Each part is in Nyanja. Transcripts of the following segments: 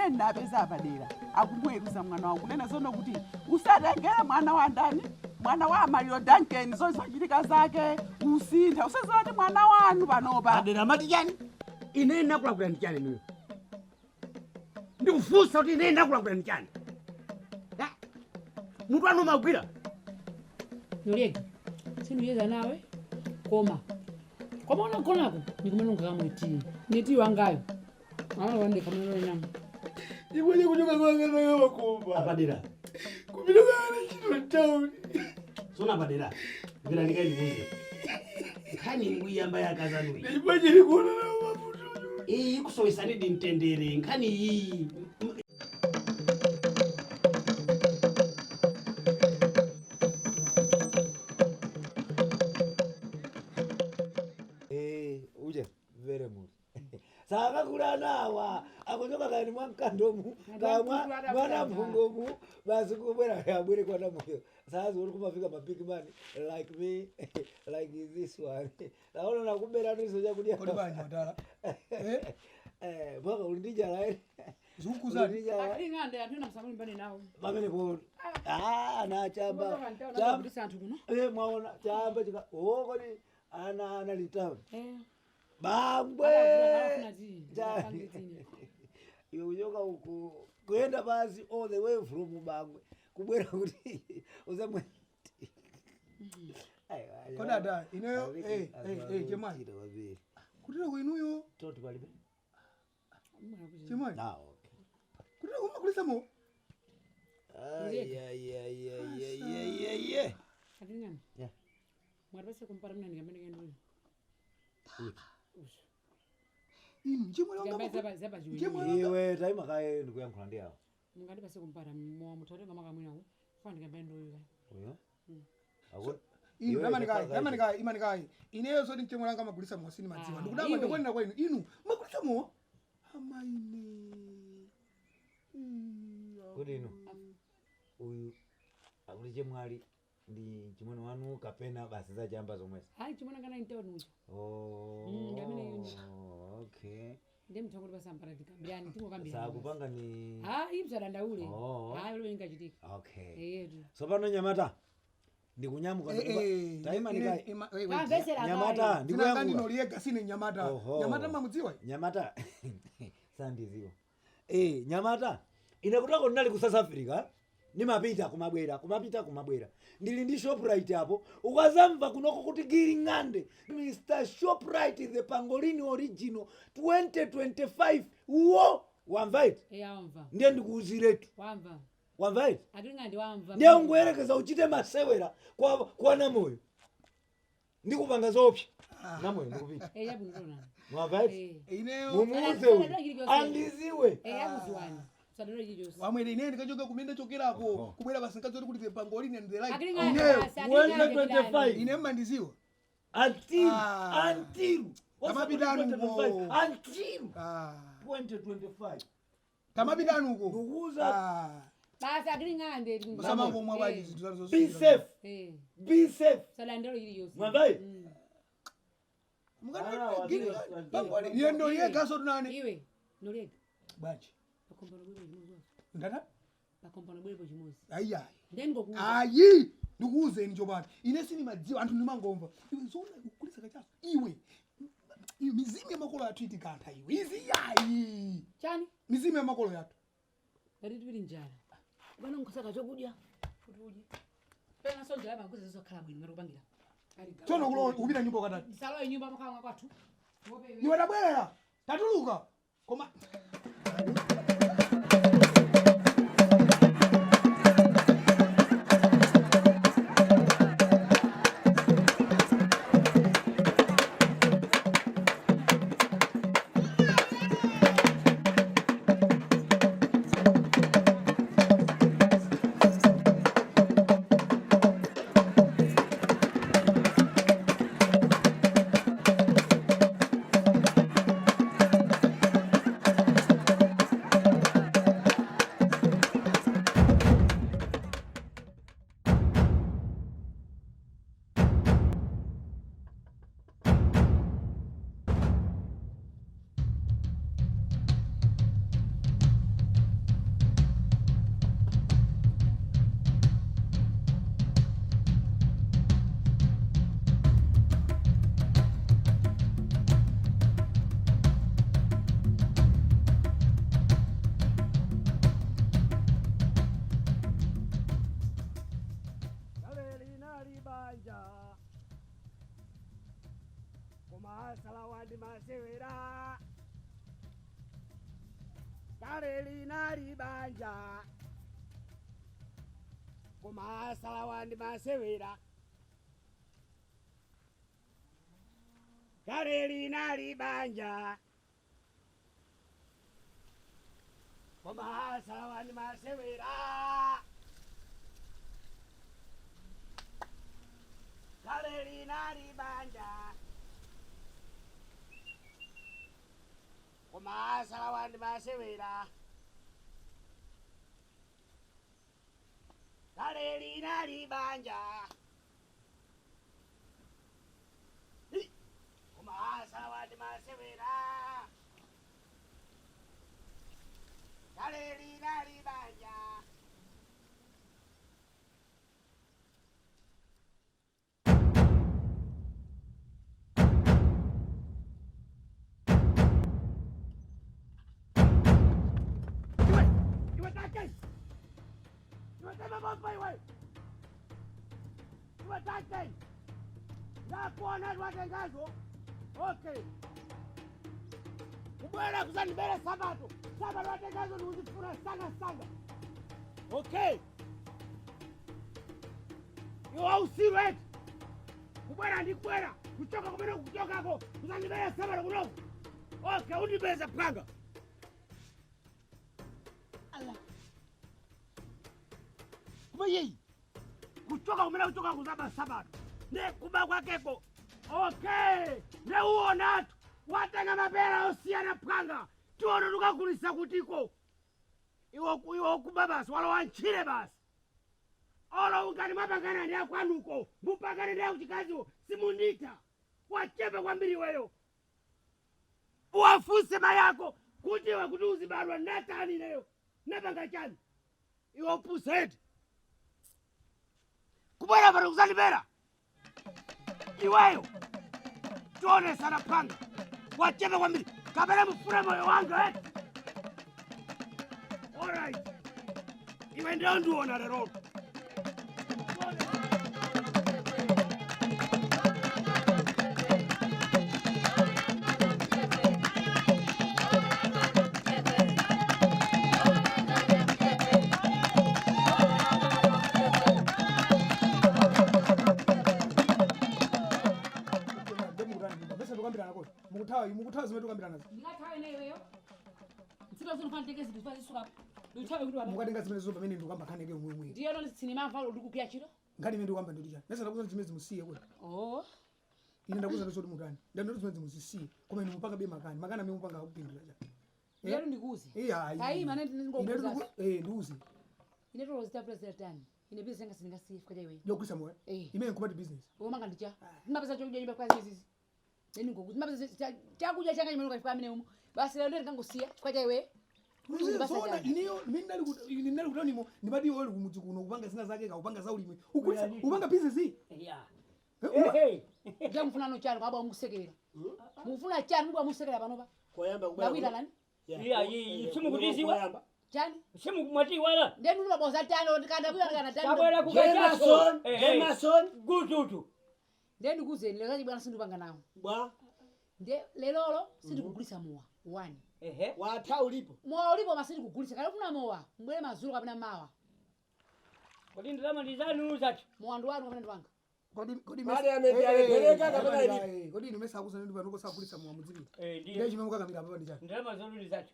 Ine ndinapeza padera akumuweruza mwana wangu, kunena zono kuti usatengere mwana wa ndani, mwana wa Amaliro Duncan, zochitika zake usintha, usazoti mwana wanu panopa. Padera mati chani? Ine ndakulakwira ndi chani inuyo? Ndikufunsa kuti ine ndakulakwira ndi chani? Mutu wanu umagwira? Noliyega, sindiyeza nawe, koma koma unagonako ndikumene ungakamwe tii ni wangayo awandekamenena. Imwenye kuchoka kwangana makomba. Apadera. Kupita kana chito town. Sona padera. Mvera ndikaikuze. Nkhani ikuyamba yakazanuyi. Imwenye ndikuona nawo mavuto. Iyi ikusowesani di mtendere nkhani iyi. Uje mvere muti sakakula nawa akuchoka kani mwamkandomu kamwa mwana mphungomu basi kubwera abwere kwana moyo sazi uri kumafika ma big man like me, like this one, naona nakubera niso chakudya. Kodi bwanji madala? Eh? Eh, mwaka uli ndi njala ere? Zikukuzani? Uli ndi njala? Atiling'ande anthu ena msamuli nawo. Pamene po ah na chamba chamba. Anthu kuno. Eh, mwaona chamba chika oh, kodi ana anali town? Eh. Bangwe. Akafuna tii. Chani. Iwe kuchoka uku kuyenda pasi all the way from Bangwe kubwera kuti uzamwe. Kodi ada, ineyo, chemwali. Kutira kuinuyo, Toti palibe. Chemwali. Ah, okay. Kutira kumakulisa mo. Ay, ay, ay, ay, ay, ay, ay, ay. Atiling'ande. Yeah. Mwatipase kumpara mna ndikamene kenduyo. Inu, chemwali wanga Chemwali wanga. Iwe taima kaye ndikuyankhula ndi awo. Mungandipase kumpara mwa muthatenga makamwinawo fana ndikamene nduyo. Uyo? Mm. Ako. Inu, Iwe tamani kayi, takhala tamani kayi, imani kayi. Ineyo zoti chemwali wanga amagulisa mowa sindimadziwa. Ah, Ndikudabwa iwe. ndikuonera kwa inu. Inu, magulisa mowa? Amaine. Iya. Kodi inu? Uyu akuti chemwali ndi chimwene wanu kapena basi za chamba zomwezi? Hayi, chimwene kana ntewa nucho. Oh. Ngamene yuni. Okay. Ndiye mthango kuti pasampara tikambirani tingokambirani. Sakupanga ni Hayi, msadandaule. Oh. Hayi, lomwe ingachitika. Okay. Eyetu. Tsopano nyamata ndikunyamuka Eh, eh, taima ine- ndikai. wait, wait. Kamvesera Nyamata kayi. Zina ndikuyankhula. ndinoliyega sine nyamata. Oho. Nyamata mamudziwa? Nyamata sandiziwa. Eh, nyamata ine kutako ndinali ku South Africa nimapita kumabwera kumapita kumabwera ndili ndi Shoprite apo ukazamva kunoko kuti gili ng'ande Mr Shoprite the pangolini original 2025 uwo wamva iti? Eh, wamva. Ndiye ndikuuziretu. Wamva. Wamva iti? Atiling'ande wamva. Ndiye ungoyerekeza uchite masewera kwa namoyo ndikupanga zoopsa namoyo ndikupita. Eh, yabwino tona. Mwamva iti? Eh. Ineyo Mumuuze uyu andiziwe. Eh, akuziwani. Msadalole chilichonse. Wamwene ine ndikachoka kumene chokerako Oho. kubwera basi nkadzoti kuti the pangolini and the like. Atiling'ande Ineyo. basi, atiling'ande 2025. Ine mmandiziwa. Until Ah. until Kamapita anuko. Until Ah. 2025. Kamapita anuko. Ndikuuza. Ah. Basi atiling'ande. Musamangomwa bwanji zinthu zanu Be zosungirira. safe. Eh. Be safe. Msadalole chilichonse. Mwamva iti? Mukati- Ah, gili- waziri- pangolini. Iye ndoliyega so tunane. Iwe, noliyega. Bwanji. Pakombano bwepo chimozi. Ndata? Pakombano bwepo chimozi. Ayi ayi. Ndiye ndikokuuza. Ayi, ndikuuzeni chopano. Ine sindimadziwa anthu ndimangomva. Iwe zoona ukulisa kachaso. Iwe. Iwe mizimu ya makolo yathu itikantha iwe. Izi yayi. Chani? Mizimu ya makolo yathu. Ngati tili njala. Bwana nkusaka chokudya. Kuti udye. Pena so njala bankuza zizokhala bwino ngati kupangira. Tsono kulo kupita nyumba katatu. Ndisalowe nyumba makhala kwathu. Iwe tabwerera. Tatuluka. Koma banja koma asalawa ndi masewera kale linali banja koma asalawa ndi masewera kale linali banja koma asalawa ndi masewera kale linali banja koma asalawa ndi masewera kale linali banja Hi! Koma asalawa ndi masewera kale linali banja. Iwe, iwe take! Iwe tema bomba iwe! Iwe take! Ndakuona watengazo. Okay. Kubwera kuzandibera sabato. Sabato watengazo ndikuzifuna sana sana. Okay. Iwe ausiru eti. Kubwera ndikubwera. Kuchoka kumene kuchokako. Kuzandibera sabato kunoku. Okay, undibeza panga. Ala. Kuba yeyi. Kuchoka kumene kuchoka kuzaba sabato. Ne kuba kwakeko. Okay. Ne uonatu. Watenga mapera osiyana panga. Tione tukakulisa kutiko. Iwe kuba basi walowa ntchire basi. Olo ungati mwapangana ndi akwanuko. Mupangane ndi akuchikaziwo simunditha. Wachepa kwambiri iweyo. Uwafunse mayako kuti iwe kuti uzibadwa natani leyo. Napanga chani. Iwe upusa eti. Kubwera pano kuzandibera. Iweyo. Tione sana panga. Wachepa kwambiri. Kapena mufune moyo wanga eti. Alright. Iwe ndio ndiona lero. Mukuthawa mukuthawa zimene tikambirana nazo. Ndingathawe ineyoyo. Ntsito zinofana nditenge zinthu zipazisuka. Ndithawe kuti wapa. Mukatenga zimene zo pamene ndikuyamba nkhani yake yomwe. Ndiye lero sinimamva ndikukwiya chiro. Nkhani imene ndikuyamba ndikuti chani. Nesa ndakuza zimene zimusiye kuti. Oh. Ine ndakuza ndizoti mutani. Ndandoti zimene zimuzisiye. Koma inu mupanga be makani. Makani amene mupanga akupindula chani. Lero ndikuuze. Iya ayi. Ayi mane ndingokuuza. Eh ndiuze. Ine tolo zita president tani. Ine business yanga sindingasiye chifukwa cha iweyo. Yogulitsa mowa. Eh. Imene nkumati business. Omanga ndicha. Ndimapeza chakudya nyumba kwa zizizi. Neni ngokuti ndimapeza chakudya changa nyumba kwa amene umo. Basi lero ndingangosiya chifukwa cha iweyo. Muzi Basa zona chani. ineyo imene ndali kuti ine ndali kuti nimo ndimati iwe uli kumudzi kuno kupanga zina zake ka kupanga za ulimi. Ugulitsa upanga business iyi. Yeah. Eh, Hey. Ndiye mufuna no chani kwaba mukusekerera. Mufuna chani mubwa mukusekerera panopa. Koyamba kubwera. Ndakuita nani? Yeah, yi simukutiziwa. Chani? Simukumatiwala. Ndiye ndinoboza tani ndikanda kuya kana tani. Tabwera kukachaso. Jemason, Jemason. Gututu. Ndiye ndikuuzeni lero kachi bwana sindipanga nawo. Bwa, Ndiye lelolo sindikugulitsa mowa. One. Ehe. watha ulipo. Mowa ulipo ma sindikugulitsa. Kale ufuna mowa mbwere mazulu kapena mawa. Kodi ndalama ndizanu zati. Mowa ndi wanu kapena ndi wanga. Kodi kodi Pale amepereka kapena ilipo. Kodi inu mesa akuza ndi pano kosagulitsa mowa mudzipita. Eh Ndiye ndiye. chimene mukakamira papa ndi chani. Ndalama zanu ndi zati.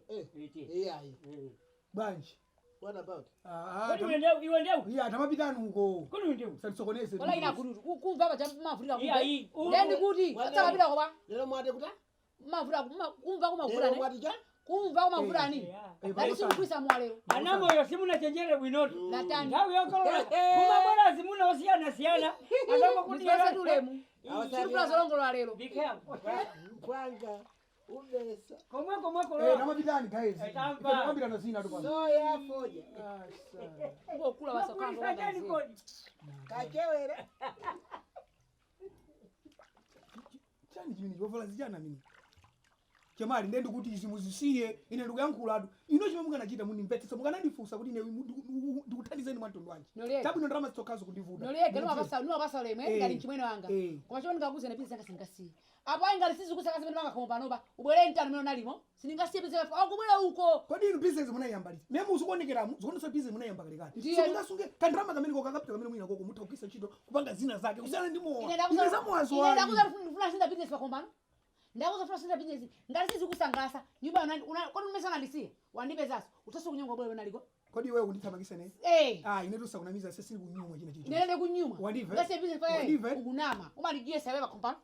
Eh. Iti. Iya ayi. Bwanji. What about? Ah, Kodi iwe ndeu iwe ndeu. iya tamapitani uko. Kodi iwe ndeu. Satisokoneze. Wala ina kududu. Kumva paja mavulira Iya iyi. Ndiye ndikuti atsakapita kwa Lero mwati kuta? mavulira kumva kumavulira Lero ne. mwati cha? Kumva kumavulira ni. Yeah. Ndali sikugulitsa mowa lero. Anamoyo simunachenjere bwinotu. Natani. Nthawi yokolola. Kumabwera zimuna osiyana siyana. Azangokuti Ndipase tulemu. Sikufuna zolongolola lero. Be careful. Mpwanga. Umesa. Komwe komwe Eh, kolola. tamapitani guys. Eh, tampa. Ife tikambirana zina tu pano. Soya foja. Ah, sa. Ngokula Makulisa basakhala. chani kodi. Kachewera. Chani chimene chovala zichana mini. Chemali ndiye ndikuti izi muzisiye, ine ndikuyankhulatu. Ino chimwe mukanachita munimvetsetsa, mukanandifunsa kuti ine ndikuthandizeni mwa mtundu wanji. Noliyeke. Chabwino ndalama zitokhazo kundivuta. Noliyeke niwapasa ulemu ngati mchimwene wanga. Koma chomwe ndingakuuze bizinesi yanga sindingasiye. Apo ayi ngati sizikusaka zimene panga khomo panopa, ubwere mtano umene unalimo, sindingasiye bizinesi yanga. Akubwera uko. Kodi inu business munayiyamba liti? Meme uzikuonekeramu, zikuonetsa business munayiyamba kalekale. Ndiye- Simungasunge kandalama kamene kokakapita kamene mwina koko mutha kugwiritsa ntchito kupanga zina zake kusiyana ndi mowa. Ine Ine zamowazo ine ayi. ndakuza ndifuna sinda business pakhomo pano. Ndakuza funa sinda business. Ngati sizikusangalatsa, nyumba kodi umene unandisiya? Wandipezaso. Uthaso kunyonga ubwere unaliko. Kodi iwewe kundithamangitsa ine? Eh. Ah, ine tusakunamiza sesili kunyumwa china chicho. Nene ndikunyuma. Wandive? Ngasiye business pa Wandive? ukunama. Umalijiyesa wewe pakhomo pano.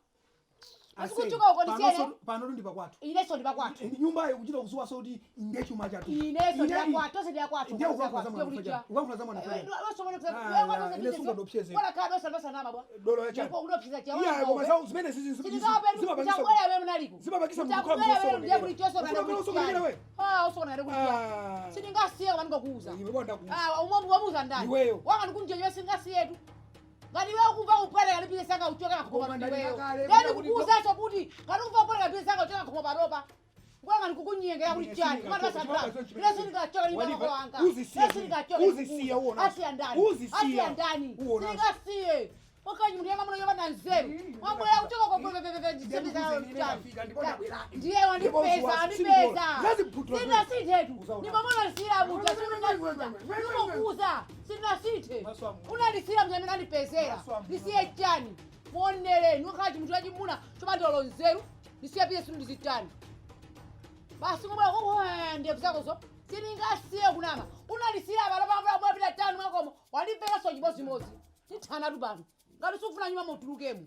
Ase, Asikuchuka uko ndisiyene. pano ndi pakwathu. Ineso ndi pakwathu. Eni nyumbayo kuchita kuzuwa so kuti ndiye chuma chathu. Ineso ndi pakwathu, tonse ndi pakwathu. Ndiye ukankhula za mwana mfanya. Ukankhula za mwana mfanya. Ah, ine sungadopseze. Dolo ya chani. Iya, koma zawo zimene zizi zimapangisa zimapangisa munthu kukhala munthu osokonekera. Ufuna kukhala osokonekera wewe? Ah. Sindingasiye koma ndingokuuza. Iwe bonda kuuza. Wamuuza ndani? Iweyo. Wanga ndikunjenyewe singasiyetu. Ngati iwe ukumva kupweteka ndi bizinesi yanga uchoke pakhomo Koma pano ndalira ndiweyo. kale, Ndani kuda kuti- kukuuzaso kuti ngati ukumva kupweteka bizinesi yanga uchoke pakhomo panopa. Kwanga ndikukunyengera kuti chani. Ine sindingachoke ndi makolo anga. Uzisiye. Ine sindingachoke. Uzisiye uwona. Asiya ndani. Uzisiya. Asiya ndani. Uwona. Sindingasiye. Wakanyi munthu yanga muno yopanda nzeru. Wabwera kuchoka kwa ndiye wandipeza, wandipeza. Sindinasinthe tu. Ndimamona ndisiyira muja, sindinasintha. Ndimokuza, sindinasinthe. Unandisiyira muja amene andipezera. Ndisiye chani. Muonereni, wakhala chimunthu chachimuna chopanda nzeru. Ndisiye piye sinu ndizitani. Basi ngobwera ndevu zakozo. Sindingasiye kunama. Unandisiyira pano pamapita tanu mwakomo. Wandipezanso chimodzimodzi. Tithanatu pano. Ngati sukufuna nyumba mutulukemo.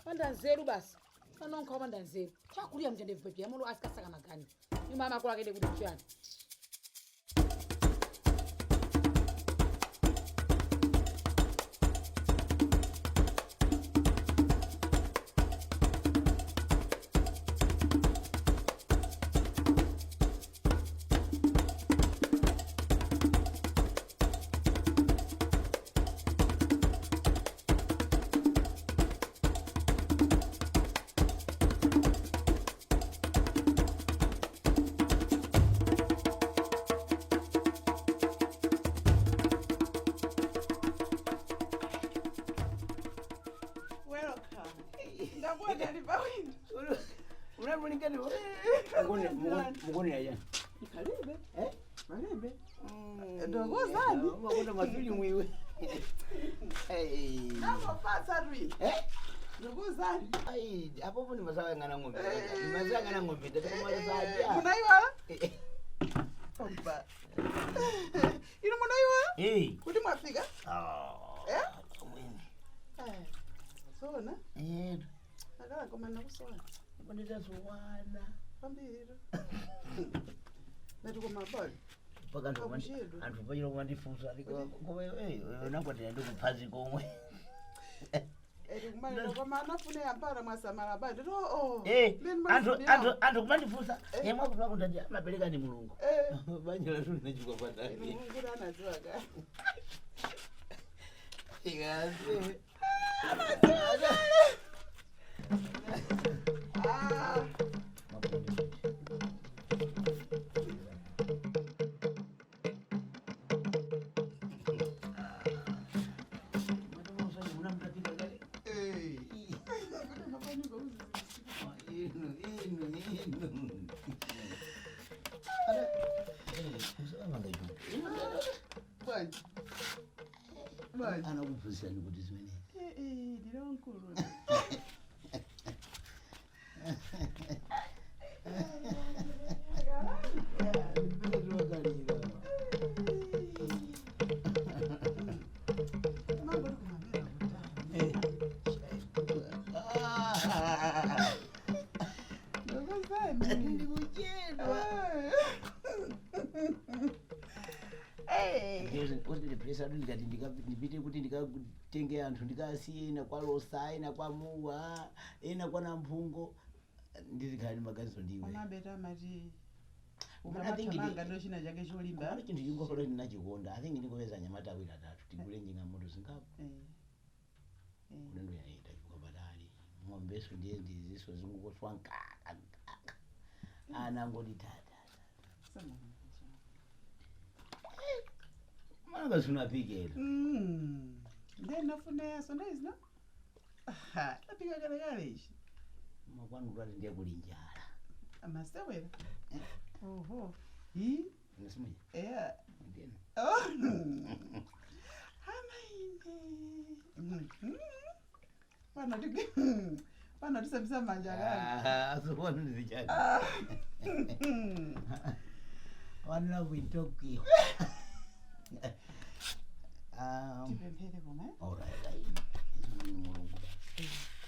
Panda nzeru basi. Panonkha wapanda nzeru. Chakulira mja ndevu pepe yamulo asikasaka magani. Nyumba amakolo akende kuti chani. Welcome. Ndakuona ndi pawindi. Mukonera yani. Kalibe. Eh? Malibe. Ndokuzani. Umakonda mafilimu iwe. Ndangopatsa rwini. Eh? Ndokuzani. Ai, apopo ni masawangana ng'ombe. Ni masawangana ng'ombe ndatakumalizaja. Munaiwala? Opa. Inu munaiwala? Eh. Kuti mwafika? Ah. Eh? Mwini. Eh. Sona. Eh. Akala koma nakusona. Nditazowana. Pambiro. Ndati kumabali. Paka anthu Akuchedwa. anthu pachira kumandifunsa koma eh nakwatira ndikuphazi komwe. Eri kumaliro koma anafune yampara mwasamala bali. Ndati oh. Eh, Mimi anthu mwafunira. anthu anthu kumandifunsa yemwe akuti akundati amapereka ni Mulungu. Eh. Banja lathu linachikwa Inu patali. Mulungu anadziwa kale. Ikaze. Ah. Eh. Kuti mafanyiko uzi. Bwanji. Bwanji. Anakuphunzirani kuti zimene Eh, eh, ndine wankulu. Mangoti kumamera kutani. Ndokuzani. Ndikuchedwa. Eh. Ndipesa ndikati ndipite kuti ndikatenge anthu ndikasiye ena kwa Losa ena kwa Muwa ena kwa Namphungo ndizikhala ndi maganizo ndiwe. Amabeta amati Koma I think ukamathamanga ndo china chake cholimba. Komano chinthu chingofuna ndinachikonda. I think ndingopeza anyamata awiri atatu tigule njinga moto zingapo. Eh. Eh. Ulendo yaita chifukwa patali. Ng'ombeso ndiye ndiziso zingokoswa nkaka nkaka. Ana ngoti tata. Mwana kasunapikela. Ndenafuneso ndezino. Tapika kale kale ichi. Makwanu kuti ndiye kuli njala. Amasewera. Oho. Hi. Nesimuya. Yeah. Ndiyena. Oh. Amaine. Pano tiki. Pano tisebisa manja kani. Ah, so ndizichani. One love in Tokyo. Tipemphere koma. All right. Mulungu.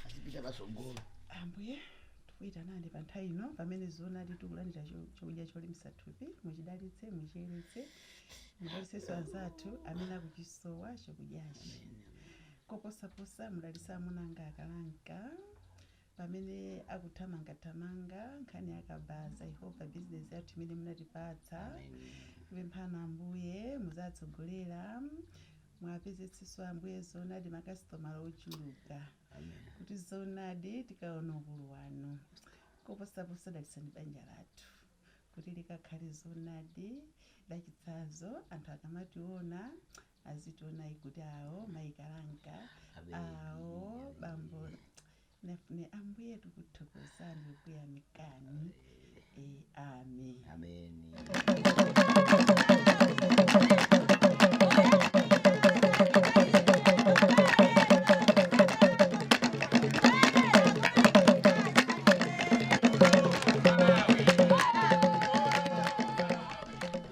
Asipita pasogolo. Ambuye tikuyitanani pa nthawi ino pamene zoonadi tikulandira chakudya cholimbitsa thupi, muchidalitse, muchiyeretse, mudalitsenso anzathu amene akuchisowa chakudyachi. Koposaposa mudalitse amuna anga akalanka pamene akuthamangathamanga nkhani yakabaza Yehova bizinesi yathu imene munatipatsa. Kupemphana Ambuye muzatsogolera, mwapezetsenso Ambuye zoonadi makasitomala ochuluka. Kuti zoonadi tikaona ukulu wanu. Koposaposa dalitsani banja lathu kuti likakhale zoonadi lachitsanzo, anthu akamationa azitiona kuti awo maikalanka awo bambo nafune. Ambuye tikuthokozani, kuyamikani. Amen. Amen.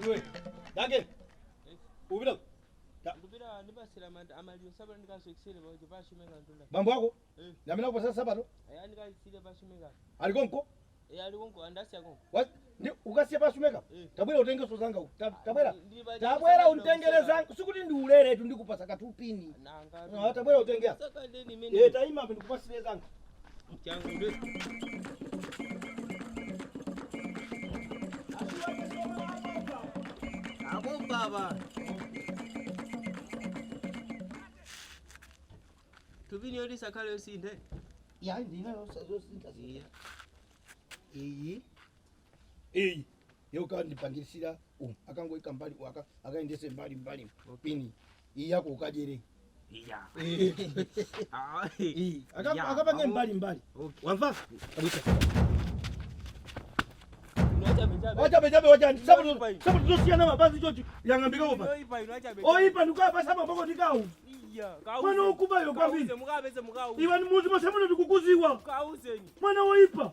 Iwe, Danke. Upita. Ndikupita ndipasira amaliro sabato ndikasoekisire pakuti pashumeka ntunda. Bambo wako? Eh. Ndamene kupasa sabato? Aya ndikasire pashumeka. Ali konko? Eh, ali konko andasiya konko. Ndi ukasiya pashumeka? Eh. Tabwera utengeso zanga uku. Tabwera. Ndili pa- Tabwera utengere zanga. Sikuti ndi ulere tu ndikupasa katupini. Nanga. Ah, tabwera utengea. Saka ndeni imene. Eh, taima apo ndikupasire zanga. Changu ndi. Abo baba. Tupini yoti sakhale yosinthe. Ya ndina yosintha ziya. Iyi Iyi. Yoka ndipangirisira umu. Akangoika mbali waka akaendese mbali mbali. Pini. Iyi yako ukajere. Iya. Eh. Ah. Iyi. Ya, Akapange abo- mbali mbali. Okay. Wamva? Kabisa. Inochabe chabe. Wachabe chabe wachani. Sabato Oipa ino. sabato zosiyana mapazi chochi yang'ambika kopa. Inoipa inochabe. Oipa ndikuyapasa maboko ndikawu. Iya. Mwana wokuba iwe kwambiri. Kauze mukapeze mukauze. Iwe ni muzi mose muno ndikukuziwa. Kauzeni. Mwana woipa.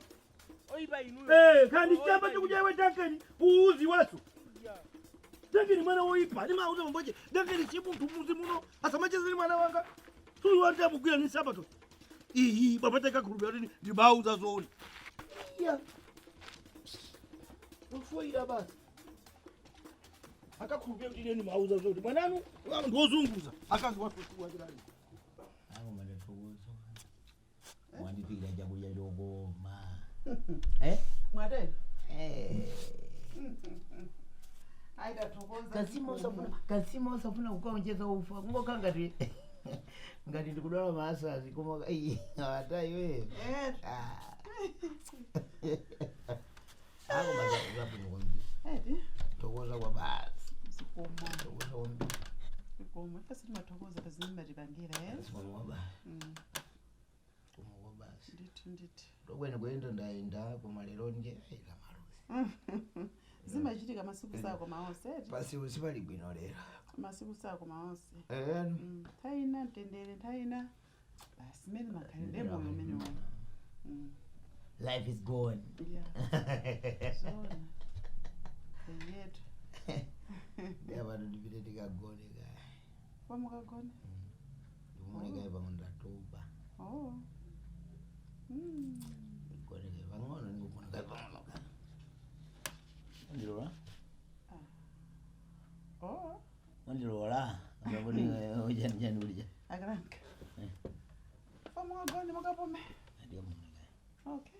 Oipa inuyo. Eh, kandi chamba chokudya iwe Duncan uuzi wacho. Iya. Duncan mwana woipa. Ndimauza mamboche. Duncan chimuntu muzi muno. Asamachezeni mwana wanga. Suyu wanti amugwira ni sabato. Iyi baba tekakhulupirira kuti ndibauza zoona. Iya. Ufoira basi. Akakhulupirira kuti ine ndimauza zoona. Mwananu ndiwozunguza. Akazi watu wachirani. Ako madathokoza. Wandipikira chakudya chokoma. Eh? Mwatero. Eh. Ayitathokoza. Kasima usafuna kukaonjeza ufa kungokhala ngati ngati ndikudwala maasasi koma ata iwe. Eh. Ah. Ako mazabwino kwambiri. Edi. Thokoza kwa basi. Zikomo. Thokoza kwambiri. Zikomo. Ife sitimathokoza pazimene matipangira eh. Zikomo kwa basi. Zikomo kwa basi. Ndithu ndithu. Tokwene kuyenda ndayenda koma lero nje ayila maluzi. Zimachitika masiku sako maonse eti. Pasi sipali bwino lero. Masiku sako maonse. Eh. Nthawi ina mtendere, nthawi ina basi mene makhalire moyo umenewo. Life is gone. Yeah. Zona. Yetu. Ndiyapano ndipite tikagone kaya. Wamukagona? Ndikumone kaye pang'ono ndatopa. Oh. Ndigone kaye pang'ono ndikugona kaye pang'ono kaya. Wandilola? Oh. Wandilola? Ngapoti uchani chani kuti cha. Akalanka. Eh. Wamukagone mukapome. Ndikamone kaye. Okay.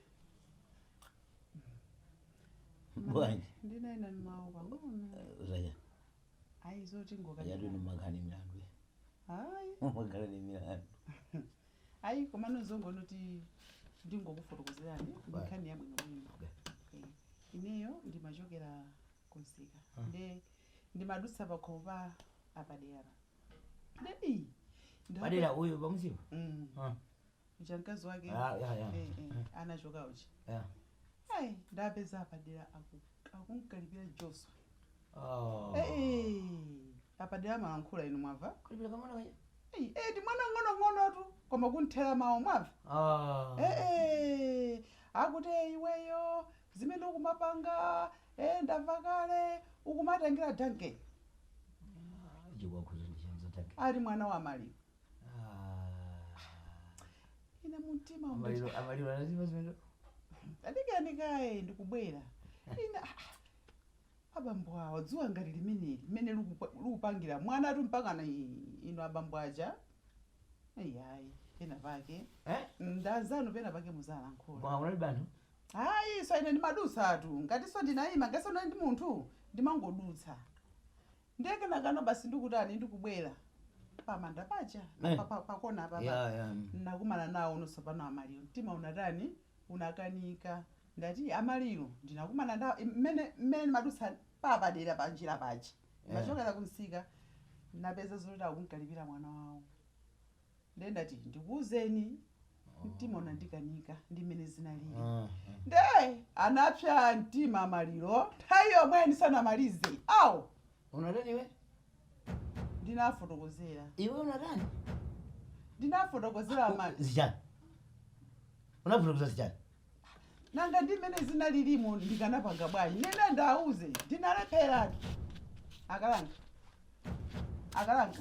Bwanji. Ndinaina mawu pang'ono. Usacha. Ayi zoti ngoka. Yatu ndimakhani milandu. Hayi. Umakhala ni milandu. Ayi koma nozongonoti ndingokufotokozerani nkhani yabwino bwino. Okay. Eh. Ineyo ndimachokera kumsika, nde ndimadutsa pakhomo pa apadera, nde iyi Padera uyu pamuzipa. Mm. Ah. Uja mkazi wake. Ah, ya, ya. Eh, eh, anachoka uchi. Ya. Ayi, ndapeza apadera akunkalipira Joswa. Oh. Eh, eh, apadera malankhula inu mwamva. Kulipira kamwana kaja. Eh, eh, ndi mwana ng'onong'onotu koma kunthera mawu, mwamva. Ah. Eh, eh, akuti "Eh, iweyo zimene ukumapanga, eh, ndamva kale ukumatengera Duncan." Chikwakuzo ndi chanzo take. Ali mwana wa maliro. Ah. Ine mumtima Amaliro amaliro anazipa zimene. Adikandikaye ndikubwera ine, ah, ah, abambo awa dzuwa ngati limeneli limene likupangira mwana atu mpakana ino abambo aja, ayiayi, pena pake. Eh? Ndanzanu pena pake muzalankhula. Mwa unali banthu. Hayi, so ine ndimadutsatu, ngatinso ndinayima, ngatinso ndi munthu ndimangodutsa, ndekenakano basi ndikutani, ndikubwera pamanda paja. Eh. Pakona papa. Ya, ya. Nakumana nawo nonso pano amaliro, mtima unatani, unakanika. Ndati amaliro ndinakumana nawo mmene mmene ndimadutsa papadera panjira paja. Ndimachokera kumsika, napeza zoti akunkalipira mwana wawo, nde ndati ndikuwuzeni, mtima unandikanika ndi mmene zinalili. Ah. Nde anapsa mtima amaliro nthawi yomwe ndisanamalize awo. Unatani iwe? Ndinafotokozera. Iwe unatani? Ndinafotokozera amali. Zichani. Unavuta zichani. Nanga ndi mmene zinalilimo ndikanapanga bwanji? Nene ndauze, ndinalepheratu, akalanga, akalanga.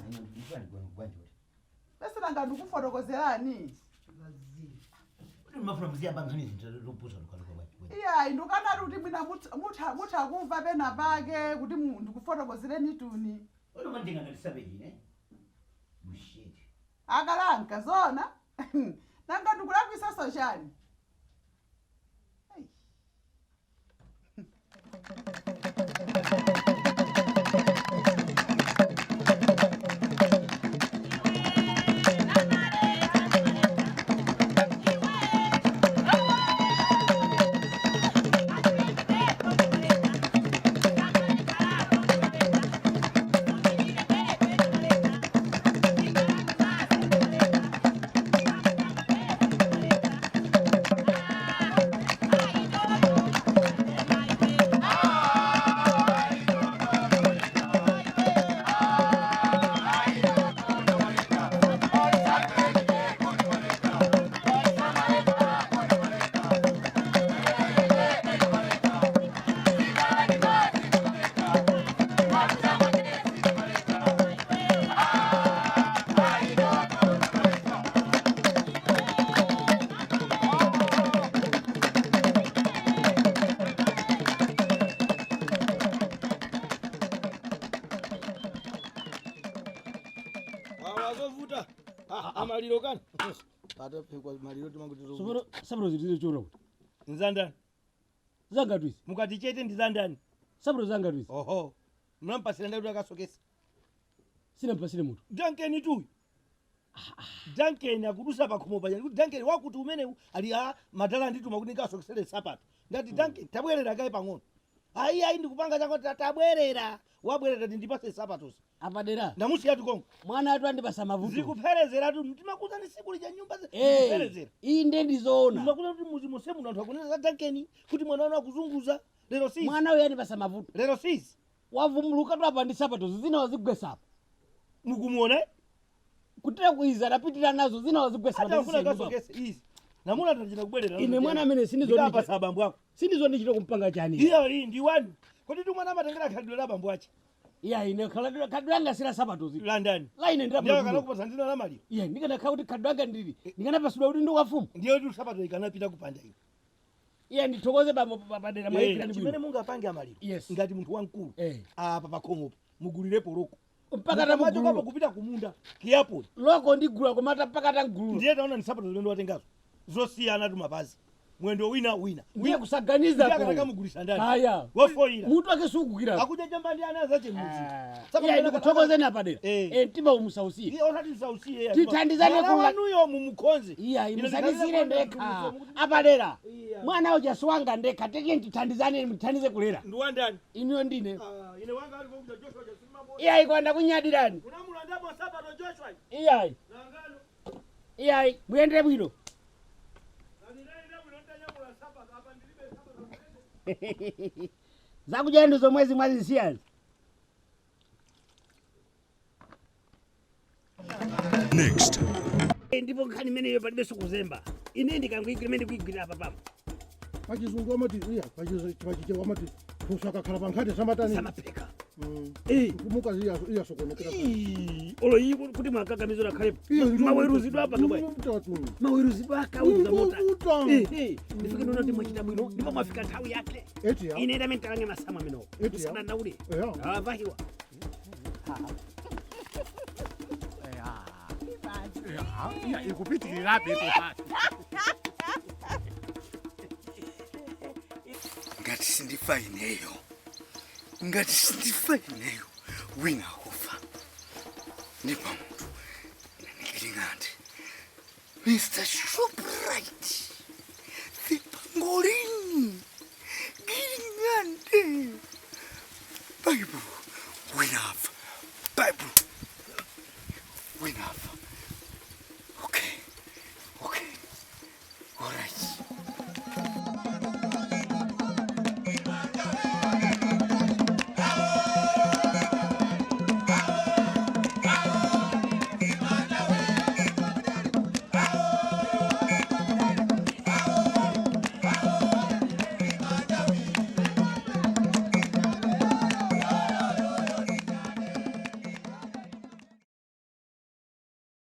Bese nanga ndikufotokozerani. Kuti mafuna muziyamba nkhani zinthu zopusa lukaluka bwanji. Iyayi, ndikanati kuti mwina mutha kumva pena pake kuti ndikufotokozereni tuni. Uri mandinga ngati savage ne? Bullshit. Akalanka zona, nanga ndikulakwisaso chani? Ai. Wazovuta amaliro kani. Pataphikwa maliro timanguti. Sopano saburo zilizo chora kuti. Nzandani? Zangatwisi. Mukati chete ndi zandani? Saburo zangatwisi. Oho, mnampasira ndati akasokesa. Sinampasire munthu. Duncan tuyu, Duncan akudusa pakhomo paja kuti Duncan wakuti umene ali a madala ndituma kuti ndikasokesere sapato. Ndati Duncan, tabwerera kaye pang'ono. Ayi ayi, ndikupanga chako, tabwerera. Wabwerera ti ndipase sapatozi. Apadera. Ndamusiyatu konko. Mwana atu andipasa mavuto. Zikupherezeratu, ndimakuza ni siku lija nyumba Eh, zikupherezera. Iyi nde ndizoona. Ndimakuza kuti muzi monse muno anthu akunena za Duncan kuti mwana wanu akuzunguza lero sisi. Mwana uyu andipasa mavuto. Lero sisi. Wavumbuluka tu apa ndi sapatozi zina wazigwesa apa. Mukumuona? Kutira kuiza adapitira nazo zina wazigwesa apa. Atafuna kasokese izi. Namuna tachita kubwerera. Ine mwana amene sindizo Ndikapasa abambo ako. Sindizo ndichita kumpanga chani. Iyo iyi ndi wanu. Kodi tu mwana amatengera khalidwe la abambo ache. Iya, ine khalidwe langa sila sapatozi. Landani. La ine Ndiyo ndira. kana kupasa ndina la maliro. Iya, ndikanakhala kuti khalidwe langa ndili. Ndikanapasidwa kuti ndi wafumu. Ndiyo tu sapato ikanapita kupanda iyi. Iya, ndithokoze bambo padera mwayipira ndi Chimene bwino. mungapange amaliro. Yes. Ngati munthu wamkulu. Eh. Apa pakhomopo mugulirepo loko. Mpaka Mukamachokapo tamugulula. kupita kumunda kiyapo. Loko ndigula komata mpaka tangulula. Ndiye taona ni sapato zimene watengazo. Zosiyana tu mapazi. Mwendo wina wina. Ndiye kusaganiza Ndiye ko. akakamugulisa ndani. Kaya. Wafoira. Mutu ake sukukira. Akuja jamba ndi ana zache muzi. Iya ndikuthokozeni apadera. Eh. Eh mtima umusausiye. Iye osati msausiye. Tithandizane Mwana kula- wanuyo mumukonze. Iya Ine musanisire ndikhalira ndekha. Apadera. Mwana uja siwanga ndekha tetiye tithandizane muthandize kulera. Ndiwandani. Inuyo ndine. Ah, ine wanga ali kokuja Joshua jasimamo. Iyayi kwanda kunyadirani. Unamulandapo sabato Joshua. Iyayi. Nangano. Iyayi muyendere bwino. Zakudya ndi zomwe zimwazisiyazi. Next. Ndipo nkhani imeneyo palibenso kuzemba. Ine ndikangoigwira imene ndikuigwira apa pamo. Pachizungu amati iya, pachichewa amati kusakakhala pankhati samatani. Samapheka. Kumukazi iyasokonekera. Ii, olo iyi kuti mwakakamizo lakhalepo. Maweruzidwe apa kabwe. Maweruzidwe akauza mota. Eh, eh, ndifike ndona kuti mwachita bwino ndipo mwafika nthawi yake. Eti ya. Ine ndamene talange masamu amenewo. Eti ya. Musadandaule. Eya. Avahiwa. Ikupitirirabe popati. Ngati sindifa ineyo, ngati sindifa ineyo, wina akufa. Ndipo munthu ndikilingati Mr. Shoprite, the pangolin.